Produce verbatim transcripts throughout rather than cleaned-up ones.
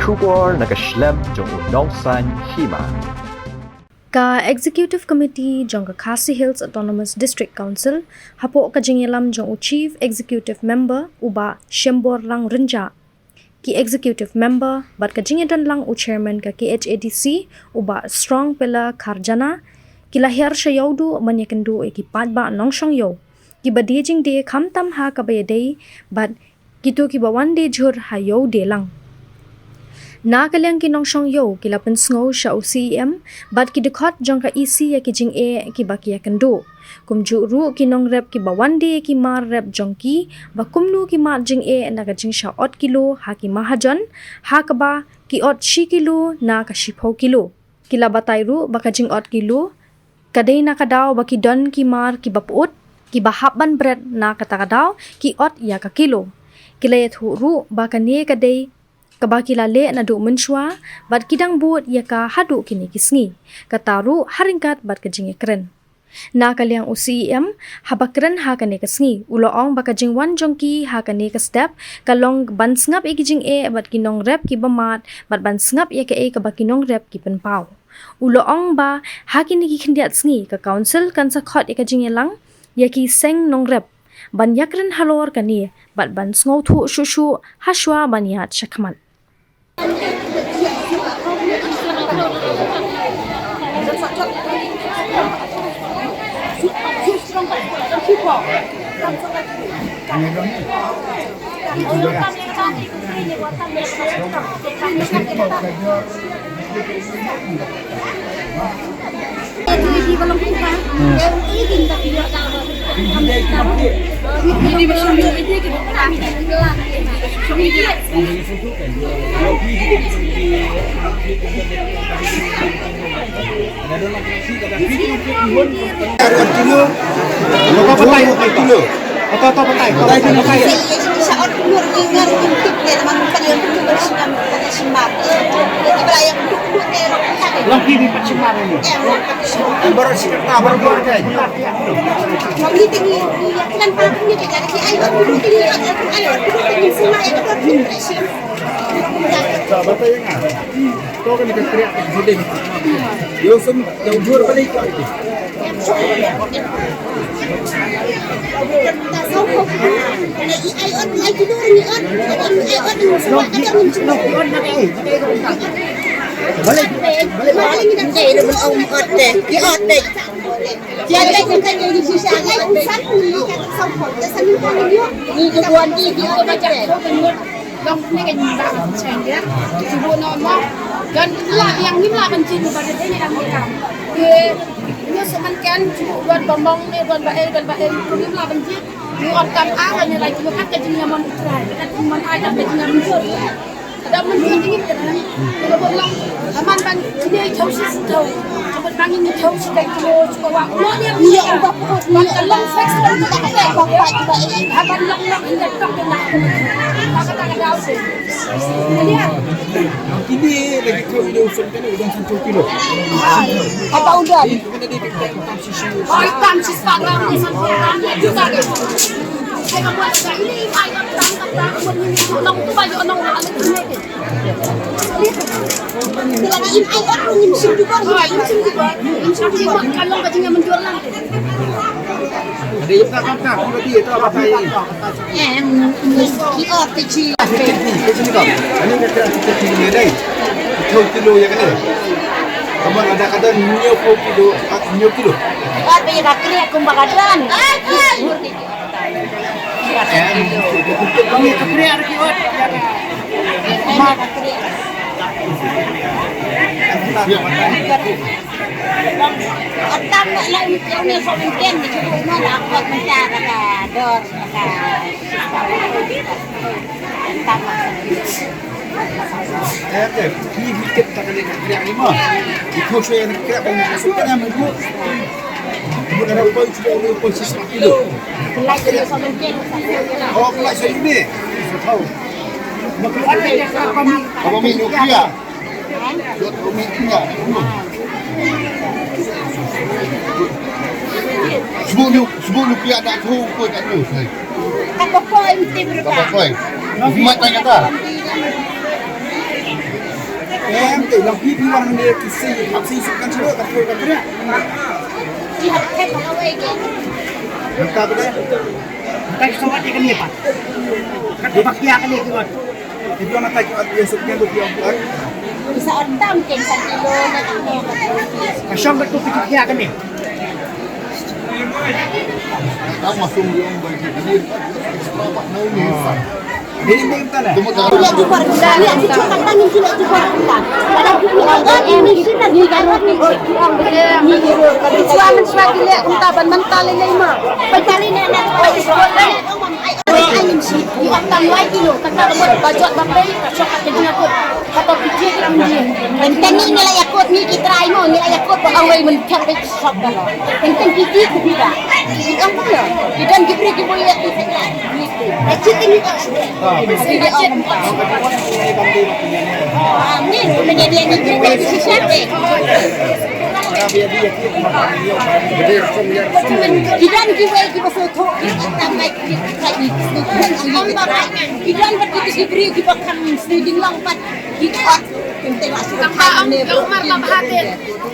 Khubor na ka shlem jong u Nongsaiñ Hima. Ka Executive Committee jong ka Khasi Hills Autonomous District Council, hapoh ka jingïalam jong u Chief Executive Member, u Bah Shemborlang Rynjah, ki Executive Member, bad ka jingïadonlang u Chairman ka K H A D C, u Bah Strong Pela Kharjana, ki la hiar sha Ïewduh ban ïakynduh ïa ki paidbah nongshong ïew, kiba die jingdie khamtam ha kaba ïadei bad kito kiba wan die jhur ha Ïewdielang. Na ka liang ki nongshong ïew ki la pynsngew sha u C E M bad ki dkhot jong ka E C ïa ki jingeh kiba ki ïakynduh. Kumjuh ruh ki nongrep kiba wan die ïa ki mar rep jong ki, ba kumno ki mad jingeh na ka jingshah ot kilo ha ki mahajon, ha kaba ki ot shi kilo na ka shiphew kilo. Ki la batai ruh ba ka jingot kilo ka dei na ka daw ba ki don ki mar kiba pyut, kiba hap ban bret, na kata ka daw ki ot ïa ka kilo. Ki la ïathuh ruh ba kane ka dei kaba ki la leh naduh mynshuwa, bad ki dang bud ïa ka haduh kine ki sngi, kata ruh ha ryngkat bad ka jingïakren. Na ka liang u C E M, haba kren ha kane ka sngi, u la ong ba ka jingwan jong ki ha kane ka step ka long ban sngap ïa ki jingeh bad ki nongrep kiba mad, bad ban sngap ïa kaei kaba ki nongrep ki pynpaw. U la ong ba ha kine ki khyndiat sngi ka Council kan sa khot ïa ka jingïalang ïa ki seng nongrep ban ïakren halor kane bad ban sngewthuh shuh shuh hashwa ban ïaid shakhmat. Kine lagi kau ini usun kene udah satu kilo. Apa udah? Kilo ya kene. Kamu ada kata nyo kilo, nyo kilo. Ot ba ïa ka kriah kumba ka don. Atam la ni kau ni kau ni ken ni kau ni la kau ni ka dor ka. Sebut lu, sebut lu pia nak tu, kau tak tahu. Apa kau yang mesti berubah? Apa kau? Mat tanya tak? Em, te long pi pi wan ne ki si, hap si suk kan suru, kan suru, kan suru. Ki hap thep ha wei ke. Nangta ba de. Nangta ki sawat ïa kane pat. Kat ba ki ïa kane ki wan. Ki wan nangta ki wan ïa suk kan ïa ki wan. Ki sa ot tam ken sa kilo na kane. Ka shong ka tu ki ïa kane. Tang wai kilo, kata ka bot bajot ba pei, ka shok ka kena kot. Kata piti ka mudi. Tang ni ngi la yakot ni ki trai mo, ngi la yakot ba awai men thap pei shok ba lo. Tang tang piti ku pida. Ki ong ba lo. Ki don ki pri ki boy ya ki trai. Ai chit ni ka. Ni, ni dia ni ki shisha. Ki don ki wei ki ba so tho. Tang mai Ki don pat kita ki briew kiba khang sdang long pat ki ot. Tang ba ong ka Umar ba bha te.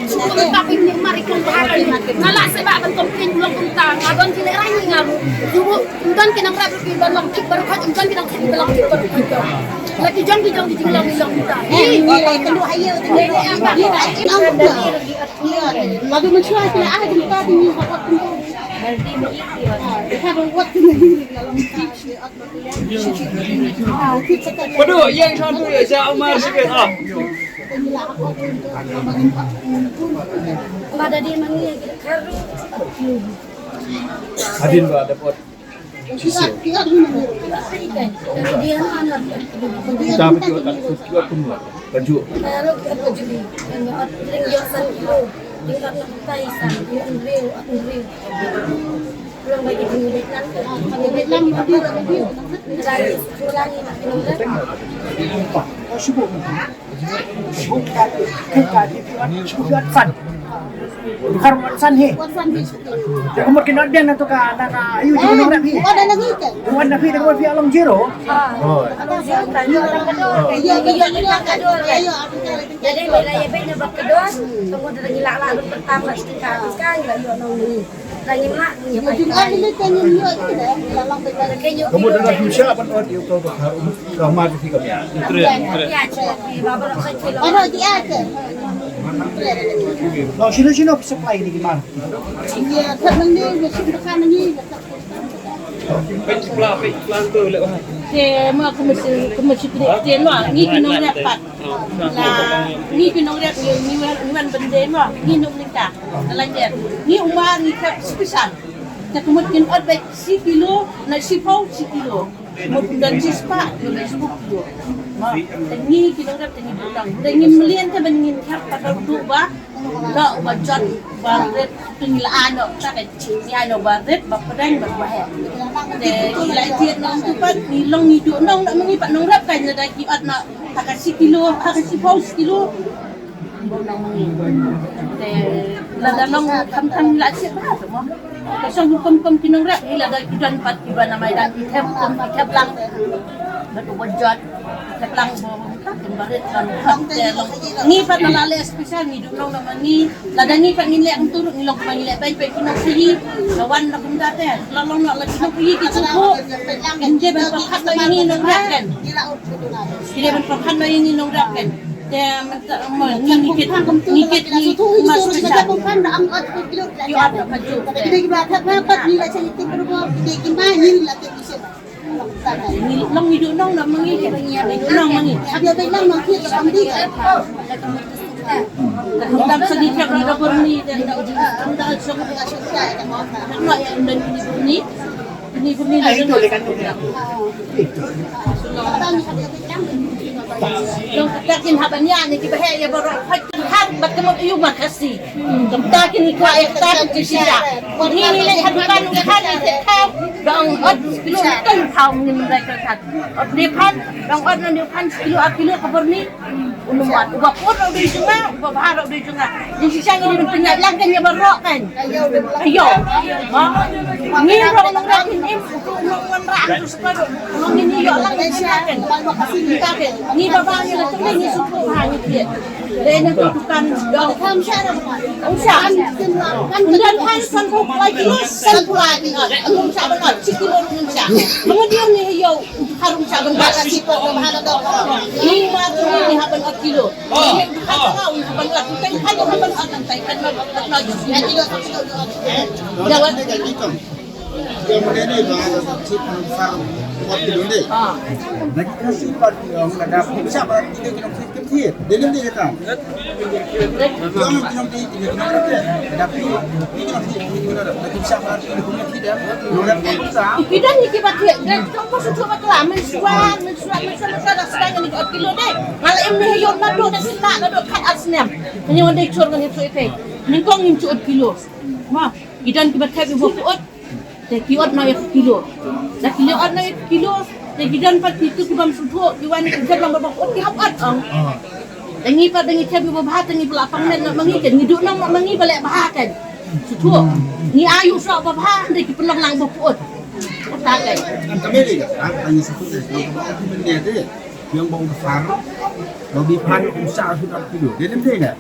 Shu kumta phi ni Umar i kong bha te. Nga la seh ba ban kong phi long kumta. Nga don ki lehrain nga ruh. Ruh um don ki nongrep ruh kiba long thik baroh khoit, um don ki nongrep kiba long thik baroh khoit. La ki jong ki jong ki jinglong ki long kumta. Eh, ni la kan ruh hayo. Ni la kan ruh hayo. Lagu mencuat ki la ah jingta ni ha ot kumta. Ha ot kumta. Padu, ïeng satu ïa, Sha Umar sikit, ah. Hadin ba dapat. Kita berdua tak ikut juga pun. Baju. San. Bukan Watson hi. Te ka mut ki nongrep na tu ka, na ka, ayu, jingwan na phi. Jingwan na phi, te ka mut phi along zero. Oh. Jadi bila ya benda berkedua, kemudian lagi lak lak bertambah setingkat sekarang nggak yuk nong ni. Lagi mak punya. Kemudian lagi siapa oh dia tahu. Ka mar ki kam ïa. Tre, tre. Ïa, tre. Ba ba ka ki lo. Aro ki ïa ke. Lo shino shino ki supply ni ki mar. Ïa, ka nang ni, ka shim ka nang ni. Pek pla, pek pla tu le wah. Te ma ka mesti, ka mesti tre, te no, ngi ki nongrep pat. Na, ngi ki nongrep ngi, ngi wan, ngi wan bende no, ngi nong ningka. Ka lain de. Ngi umar ngi ka special. Te ka mut kin ot bek shi kilo, na shiphew shi kilo. Mut kum don shispah, kum don shiphew kilo. Mo, te ngi ki nongrep te ngi duh nong. Te ngi mlien te ban ngin khap ka dor duh ba. Noh ba jot ba rit te ngi la ai noh ta ka chi ngi ai noh ba rit ba pdeng ba ba he. Te ngi la ai tied nong tu pat ngi long ngi duh nong noh ma ngi pat nongrep ka ngi la da ki ot noh ha ka shi kilo, ha ka shiphew shi kilo. Te lada long khamtam la shet bha mo. Ka shong hukum kum ki nongrep hi lada ki don pat ki ba na maidan ki thep kum ki thep lang. Ba tu ba jot ki thep lang ba ba ta kin ba rit ban kham te long. Ngi pat na la leh special ngi duh long na ma ngi lada ngi pat ngi leh kum tu ruh ngi long ba ngi leh bai bai ki nong sahi. Ka wan na kum ta te la long na la ki nong sahi ki chu ko. Kin je ban pyrkhat na ngi nongrep kan. Ki je ban pyrkhat na ngi nongrep kan. Te mynta ma ngi ngi kit ngi kit ngi mas pisa. Ki ot ka juk te. Ngi long ngi duh nong na ma ngi kit ngi duh nong ma ngi. Dam sa ngi kit ra da bor ni te da da song. Ngi bor ni. Ni bor ni na. Long ka kin haba nia ni ki ba he ya baroh. Hak bat ka mut yu ma kasi. Kam ta kin ni kwa ek ta ki sisa. Ni ni le hadu kan u kan ni te ka. Dang ot kilo tang thau ngin rai ka kat. Ot ne phan, dang ot ne phan kilo a kilo ka bor ni. Unu mat, uba por ot dei jong nga, uba bahar ot dei jong nga. Ni shisha ngi ni tanya lang kan ya barok kan. Ayo. Ha? Ni rong nong rak ni im, utu nong wan rak tu sepadu. Nong ni yo lang ni shisha kan. Ni baba ni la tu ni suku ha ni dia. Lei na tu dukan dong. Kam sha dah. Kam sha. Kan kan kan kan kan kilo san pula ni. Kan sha dah. Sikilo kan sha. Kemudian ni yo harum sha dah. Ni ma tu ni ha ban kilo. Ni ha ban kilo. Ni ha ban kilo. Ni ha ban kilo. Jawab. Yang mana ni bang, si pun farm buat dulu ni. Ah. Lagi kasih buat yang ada siapa kita kita kita dia ni dia kata. Yang kita kita kita kita ada siapa kita kita kita dia. Kita ni kita dia. Dia tak pasal tu bakal mensuan, mensuan, mensuan, mensuan dah setengah ni kilo deh. Kalau ini yang nak duduk dah kita nak duduk kat asnem. Ini orang dah cur dengan itu itu. Ni kong ni cur kilo. Ma, kita ni kita dia buat. Te ki ot na ïa ki kilo. Da ki ot na ïa ki kilo. Te ki don pat kitu ki bym sngewthuh, ki wan ki jot lang ba bok ot ki hap ot ong. Te ngi pat da ngi thep ïa ba bha te ngi ba la pang net na ma ngi ken ngi duh nong ma ngi ba leh bha ken. Sngewthuh. Ngi ayu shuh ba bha te ki pynlong lang ba ot. Ot ta ken. Ngan kami dei ka, ngan kami sngewthuh dei, ngan kami ot ki bynta dei. Yang bau besar, bau bipan, um sa sudah kilo. Dia nem dei na.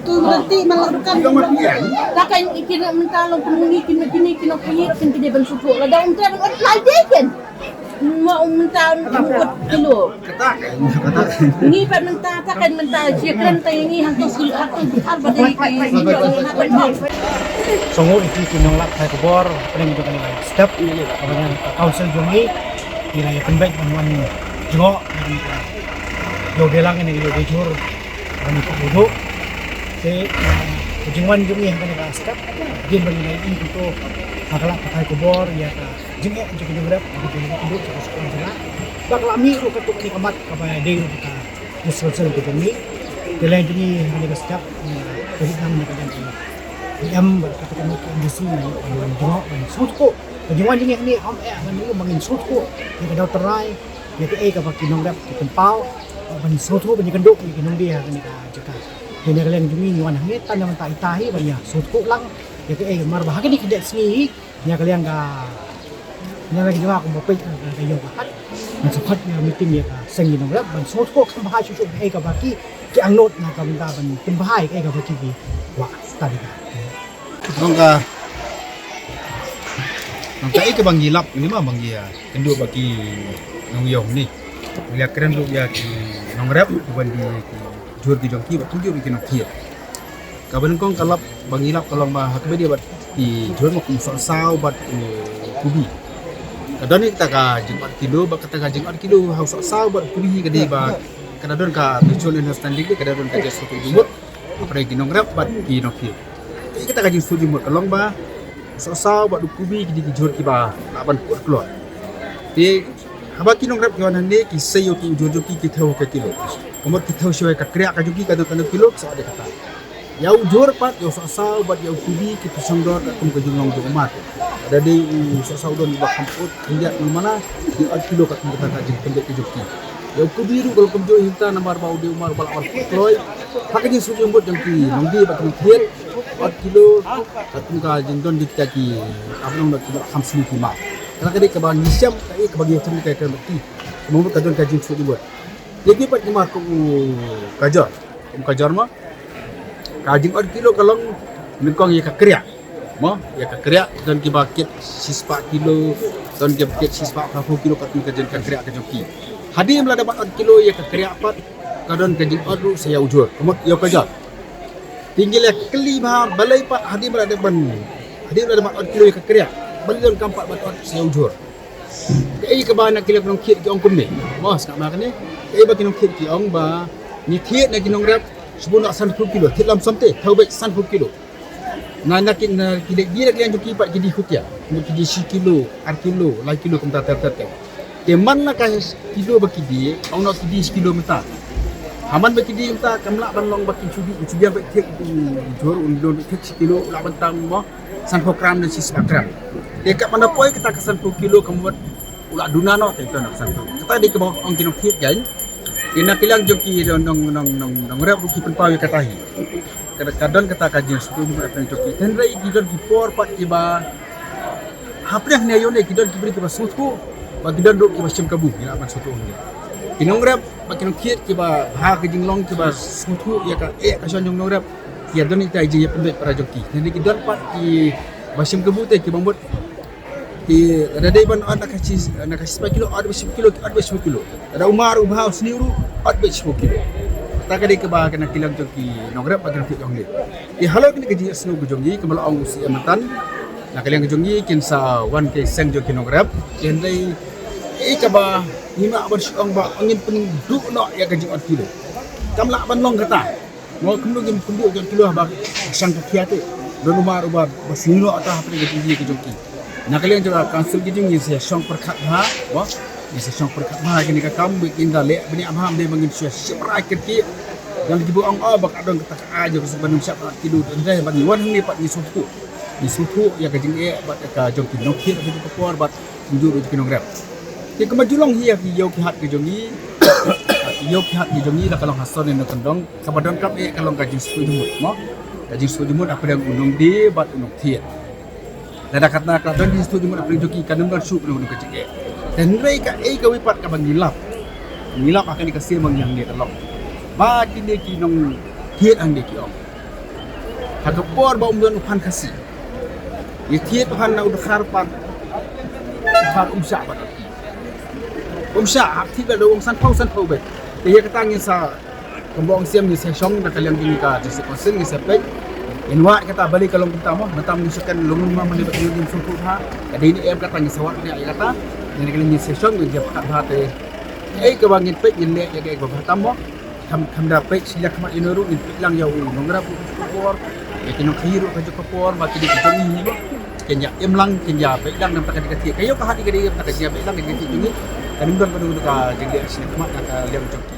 Tu berhenti malah bukan. Yang mati kan? Takan kini mentang long penghuni kini kini kini kini kini kini ben suku. Lada um tiap ben ot lai dei kan? Ma um mentang um ot kilo. Kata kan, kata kan. Ni pat mentang takan mentang sia kren tang ni hang tu sul hang tu har ba dei ki. Songo iti ki nonglap hai kobor, pening jong kani step, kawan yang council jong ni, ni lai pynbeit ban wan jngoh, ïoh dei lang ne ïoh dei jhur, ban ïoh dei jhur. Te, eh, ka jingwan jong ngi ha kane ka step, hadien ba ngi la ïohi kumto ha ka lad pathai khubor ïa ka jingeh jong ki nongrep, jong ki nongrep, jong ka sdang jylla. Ba ka la mih ruh katto katne ka mat kaba dei ruh ka discussion ka jong ngi. Te lei jong ngi ha kane ka step, eh, ka jingwan jong ngi ka jong ngi. Em, bad katto katne ka M D C ngi, eh, jong ngi, eh, sngewthuh. Ka jingwan jong ngi hangne, ym eh, ban ngi, ba ngin sngewthuh ïa ka daw tynrai, ïa kaei kaba ki nongrep ki pynpaw, ban sngewthuh ban ïakynduh ïa ki nongdie ha kane ka jaka. Te na ka liang jong ngi ngi wan hangne tang namar ta ita hi ban ïa sngewthuh lang ïa kaei, namar ba ha kane ka khyndiat sngi hi na ka liang ka, na ka liang jong nga kum ba peit ka ïew ka hat, ngan sa khot ïa meeting ïa ka seng ki nongrep ban sngewthuh kham bha shuh shuh kaei kaba ki, ki angnud na ka bynta ban pynbha ïa kaei kaba ki, ki kwah. Tang ka Nangta, nangta ïa kaba ngi lap ni ma ba ngi ïakynduh bad ki nongïew ni. Ngi ïakren ruh ïa ki nongrep, kiban die ki jhur ki jong ki bad kumjuh ruh ki nongkhied. Kaba nyngkong ka lap ba ngi lap ka long ba ha kaba ïadei bad ki jhur ma kum sohsaw bad u kubi. Ka don hi kata ka jingot kilo bad kata ka jingot kilo ha u sohsaw bad u kubi ka dei ba ka da don ka mutual understanding, ka da don ka jingsngewthuh jingmut hapdeng ki nongrep bad ki nongkhied. Te kata ka jingsngewthuh jingmut ka long ba sohsaw bad u kubi ki dei ki jhur kiba lah ban kut kloi. Te haba ki nongrep ki wan hangne ki sei ïa u jhur jong ki, ki thew ka kilo. Ka mut ki thew shuwa ka kriah ka jong ki ka don tang kilo, ki sa ot ïa kata. Ïa u jhur pat, ïa u sohsaw bad ïa u kubi ki pynshong dor katkum ka jinglong jong u mat. Lada dei u sohsaw don ba kham kut khyndiat, namar ki ot kilo katkum kata ka jingpynbeit ka jong ki. Ïa u kubi ruh ka long kumjuh hi mynta namar ba u dei u mat uba lah ban kut kloi. Ha ka jingsngewthuh jingmut jong ki nongdie bad ki nongkhied, ot kilo katkum ka jingdon jong kita ki, ap nong da ki ba kham sniew ki mat. Kata ka dei kaba ngi shem, kaei kaba ngi shem ka kren bad ki. Ka mut ka don ka jingsngewthuh jingmut. Ïa ki pat ki mat kum u kajor, kum u kajor ma. Ka jingot kilo ka long nyngkong ïa ka kriah. Mo, ïa ka kriah, don kiba kit shispah kilo, don kiba kit shispah phra phew kilo, katkum ka jong ka kriah ka jong ki. Hadien ba la dep ot kilo ïa ka kriah pat, ka don ka jingot ruh sa ïa u jhur. Ka mut ïa u kajor. Te ngi la kylli bha balei pat hadien ba la dep ban, hadien ba la dep ot kilo ïa ka kriah, balei donkam pat ban ot sa ïa u jhur. Kaei kaba na ki nongkhied ki ong kumne. Mo, sngap ma kane. Kaei ba ki nongkhied ki ong ba ngi thied na ki nongrep, shibun da san phew kilo, thied lam som te, thaw beit san phew kilo. Na, na ki, na ki dei, dei na ki liang jong ki pat ki die khutia. Ki die shi kilo, ar kilo, lai kilo kumta ter ter ter. Te man la ka kilo ba ki die, ong noh ki die shi kilo mynta. Haman ba ki dih mynta kam lah ban long ba ki shu dih, ki shu biang beit thied, u jhur un don beit thied shi kilo u lah ban tam mo sanphew gram ne shi spah gram. Te katba da poi kata ka sanphew kilo ka mut u lah duna noh te to na ka sanphew. Kata dei kaba ong ki nongthied kan. Te na ka liang jong ki nong nong nong nongrep ruh ki pynpaw ïa kata hi. Ka don kata ka jingsngewthuh mut hapdeng jong ki. Hynrei ki don ki por pat kiba hapdeng ne ïoh ne ki don ki briew kiba sngewthuh ba ki don ruh kiba shim kabu ngi lah ban sngewthuh ngi. Ki nongrep bad ki nongthied kiba bha ka jinglong kiba sngewthuh ïa ka eh ka shon jong nongrep. Ki don ita jingïapynbeit para jong ki. Hynrei ki don pat kiba shim kabu te kiba mut ki lada dei ban ot na ka shi, na ka shi spah kilo, ot beit shi kilo, ot beit shi kilo. Lada u mar u bha u sniew ruh, ot beit shi kilo. Kata ka dei kaba ka na ka liang jong ki nongrep bad ki nongthied jong ngi. Te halor kane ka jingsngew ka jong ngi kaba la ong u C M mynta, na ka liang ka jong ngi kin sa wan ka seng jong ki nongrep. Hynrei ïa kaba ngi mah ban shu ong ba ngin pynduh noh ïa ka jingot kilo. Kam lah ban long kata. Mo kumno ngin pynduh jingot kilo ba shang ka khia te. Don u mar uba ba sniew noh ata hapdeng ka jong ngi ka jong ki. Na ka liang jong ka council ka jong ngi sa shong pyrkhat bha. Mo ngi sa shong pyrkhat bha kane ka kam ba kin da leh bniah bha, ym dei ba ngin shu shim rai kyrkieh. Ïa kiba ong oh ba ka don kata ka ai jong ka seng ban ym shah pyrkhat kilo, hynrei ba ngi wan hangne pat ngi sngewthuh. Ngi sngewthuh ïa ka jingeh bad ïa ka jong ki nongthied ha kito ki por bad kumjuh ruh ki nongrep. Te kumba ju long hi ïa ki ïew ki hat ki jong ngi. Ïew ki hat ki jong ngi la ka long ha sor ne nongkyndong, kaba donkam eh ka long ka jingsngewthuh jingmut mo. Ka jingsngewthuh jingmut hapdeng u nongdie bad u nongthied. Lada katno ka don jingsngewthuh jingmut hapdeng jong ki kan ym don shuh kano kano ka jingeh. Hynrei kaei kawei pat kaba ngi lap, ngi lap ha kane ka sien ba ngi hangne ka long ba kine ki nongthied hangne ki ong ha ka por ba um don u phan Khasi, ïa thied u phan na u dkhar pat, u dkhar um shah pat. Um shah, hap thied bad u ong sanphew sanphew beit. Te ïa kata ngin sa, kumba ong C M ngin sa shong na ka liang jong ka District Council ngin sa peit. Ngin wad kata balei ka long kumta mo, mynta ngin sa kan long ma mane ba ngin sngewthuh bha. Ka dei ne em kata ngin sa wad ne ïa kata. Ngin ka liang ngin sa shong ngin jia pyrkhat bha te. Ei kaba ngin peit ngin leh ïa ka ei kaba bha tam mo. Kham, kham da peit sha khmat ïa no ruh, ngin peit lang ïa u nongrep ruh ka jong ka por, ïa ki nongkhaïi ruh ka jong ka por, ba ki dei ki jong ngi hi mo. Kin ïa im lang, kin ïa peit lang namar ka dei ka thied. Ka ïew ka hat ka dei namar ka jingïapeit lang ka dei ka thied jong ngi. Kan ym don kano kano ka jingleh sha khmat na ka liang jong ki.